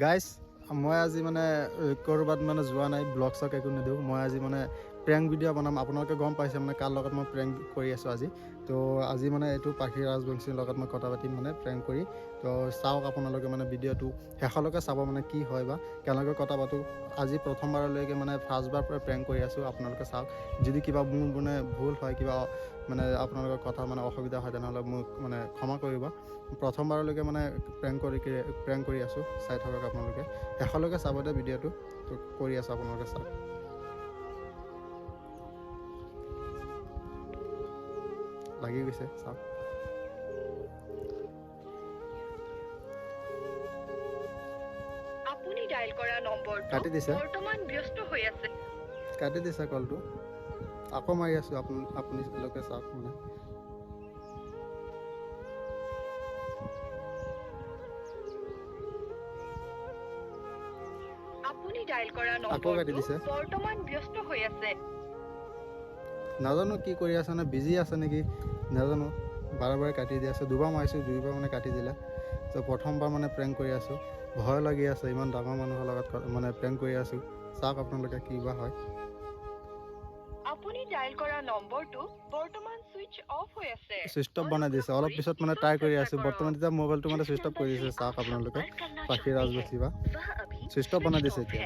Guys, মই আজি মানে ক'ৰবাত মানে যোৱা নাই, ব্লগ চগ একো নিদিওঁ। মই আজি মানে প্ৰেংক ভিডিঅ' বনাম। আপোনালোকে গম পাইছে মানে কাৰ লগত মই প্ৰেংক কৰি আছোঁ আজি। তো আজি মানে এইটো পাখি ৰাজবংশীৰ লগত মই কথা পাতিম, মানে প্ৰেংক কৰি। তো চাওক আপোনালোকে মানে ভিডিঅ'টো শেষলৈকে চাব, মানে কি হয় বা কেনেকৈ কথা পাতোঁ। আজি প্ৰথমবাৰলৈকে মানে ফাৰ্ষ্টবাৰ পৰা প্ৰেংক কৰি আছোঁ। আপোনালোকে চাওক, যদি কিবা মোৰ মানে ভুল হয়, কিবা মানে আপোনালোকৰ কথা মানে অসুবিধা হয়, তেনেহ'লে মোক মানে ক্ষমা কৰিব। প্ৰথমবাৰলৈকে মানে প্ৰেংক কৰি আছোঁ। চাই থাকক আপোনালোকে, শেষলৈকে চাব দে ভিডিঅ'টো। তো কৰি আছোঁ, আপোনালোকে চাওক। লাগি গৈছে, চাওক। আপুনি ডায়েল কৰা নম্বৰটো কাটি দিছে। বৰ্তমান ব্যস্ত হৈ আছে। কাটি দিছে কলটো। আকৌ মাৰি আছোঁ, আপোনালোকে চাওক মানে। আপুনি ডায়েল কৰা আকৌ কাটি নম্বৰটো দিছে। বৰ্তমান ব্যস্ত হৈ আছে। নাজানো কি কৰি আছে নে বিজি আছে নেকি নাজানো, বাৰে বাৰে কাটি দি আছে। দুবাৰ মাৰিছোঁ, দুইবাৰ মানে কাটি দিলে। তো প্ৰথমবাৰ মানে প্ৰেংক কৰি আছোঁ, ভয় লাগি আছে। ইমান ডাঙৰ মানুহৰ লগত মানে প্ৰেংক কৰি আছোঁ। চাওক আপোনালোকে কি বা হয়। আপুনি ডায়েল কৰা নম্বৰটো বৰ্তমান চুইচ অফ হৈ আছে। চুইচ অফ বনাই দিছে। অলপ পিছত মানে ট্ৰাই কৰি আছোঁ। বৰ্তমান এতিয়া মোবাইলটো মানে চুইচ অফ কৰি দিছে। চাওক আপোনালোকে, পাখি ৰাজবংশী বা চুইচ অফ বনাই দিছে। এতিয়া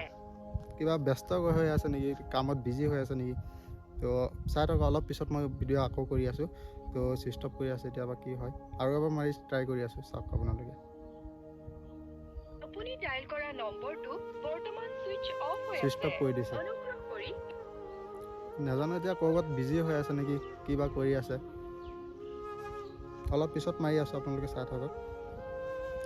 কিবা ব্যস্ত হৈ আছে নেকি, কামত বিজি হৈ আছে নেকি? তো চাই থাকক, অলপ পিছত মই ভিডিঅ' আকৌ কৰি আছোঁ। তো চুইচ অফ কৰি আছে এতিয়া বা কি হয়। আৰু এবাৰ মাৰি ট্ৰাই কৰি আছোঁ, চাওক আপোনালোকে। আপুনি ডায়েল কৰা নম্বৰটো বৰ্তমান চুইচ অফ হৈ চুইচ আছে। অফ কৰি দিছে। অনুগ্ৰহ কৰি নাজানো এতিয়া ক'ৰবাত বিজি হৈ আছে নেকি, কিবা কৰি আছে। অলপ পিছত মাৰি আছোঁ, আপোনালোকে চাই থাকক।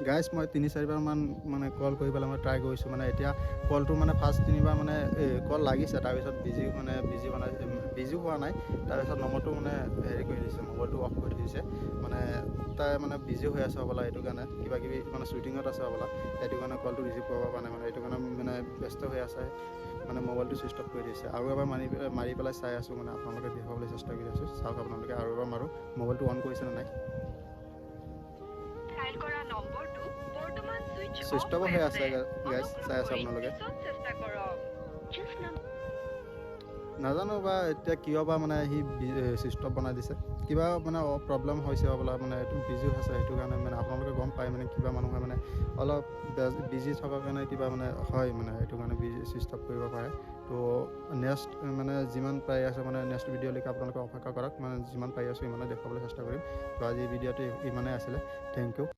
গাইজ, মই তিনি চাৰিবাৰমান মানে কল কৰি পেলাই মই ট্ৰাই কৰিছোঁ। মানে এতিয়া কলটো মানে ফাৰ্ষ্ট তিনিবাৰ মানে কল লাগিছে, তাৰপিছত বিজি, মানে বিজি বনাই, বিজি হোৱা নাই, তাৰপিছত নম্বৰটো মানে হেৰি কৰি দিছে, মোবাইলটো অফ কৰি থৈ দিছে। মানে তাই মানে বিজি হৈ আছে হ'বলা, এইটো কাৰণে কিবা কিবি মানে শ্বুটিঙত আছে হ'বলা, সেইটো কাৰণে কলটো ৰিচিভ কৰিব পৰা নাই। মানে এইটো কাৰণে মানে ব্যস্ত হৈ আছে, মানে মোবাইলটো চুইচ অফ কৰি দিছে। আৰু এবাৰ মাৰি মাৰি পেলাই চাই আছোঁ, মানে আপোনালোকে দেখুৱাবলৈ চেষ্টা কৰি আছোঁ। চাওক আপোনালোকে, আৰু এবাৰ মাৰোঁ, মোবাইলটো অন কৰিছে নে নাই। ডায়েল কৰা নম্বৰটো বৰ্তমান চুইচ চুইচ অফ অফ হৈ হৈ আছে। আছে। গাইজ, চাই আছে অনুগ্ৰহ কৰি আপোনালোকে। পিছত চেষ্টা কৰক। নাজানো বা এতিয়া কিয় বা মানে সি চুইচ অফ বনাই দিছে। কিবা মানে প্ৰব্লেম হৈছে হ'বলা, মানে এইটো বিজি হৈছে সেইটো কাৰণে। মানে আপোনালোকে গম পায়, মানে কিবা মানুহে মানে অলপ বিজি থকাৰ কাৰণে কিবা মানে হয়, মানে সেইটো কাৰণে বিজি চুইচ অফ কৰিব পাৰে। তো নেক্সট মানে যিমান পাৰি আছে, মানে নেক্সট ভিডিঅ'লৈকে আপোনালোকে অপেক্ষা কৰক। মানে যিমান পাৰি আছোঁ ইমানে দেখুৱাবলৈ চেষ্টা কৰিম। তো আজি ভিডিঅ'টো ইমানেই আছিলে। Thank U.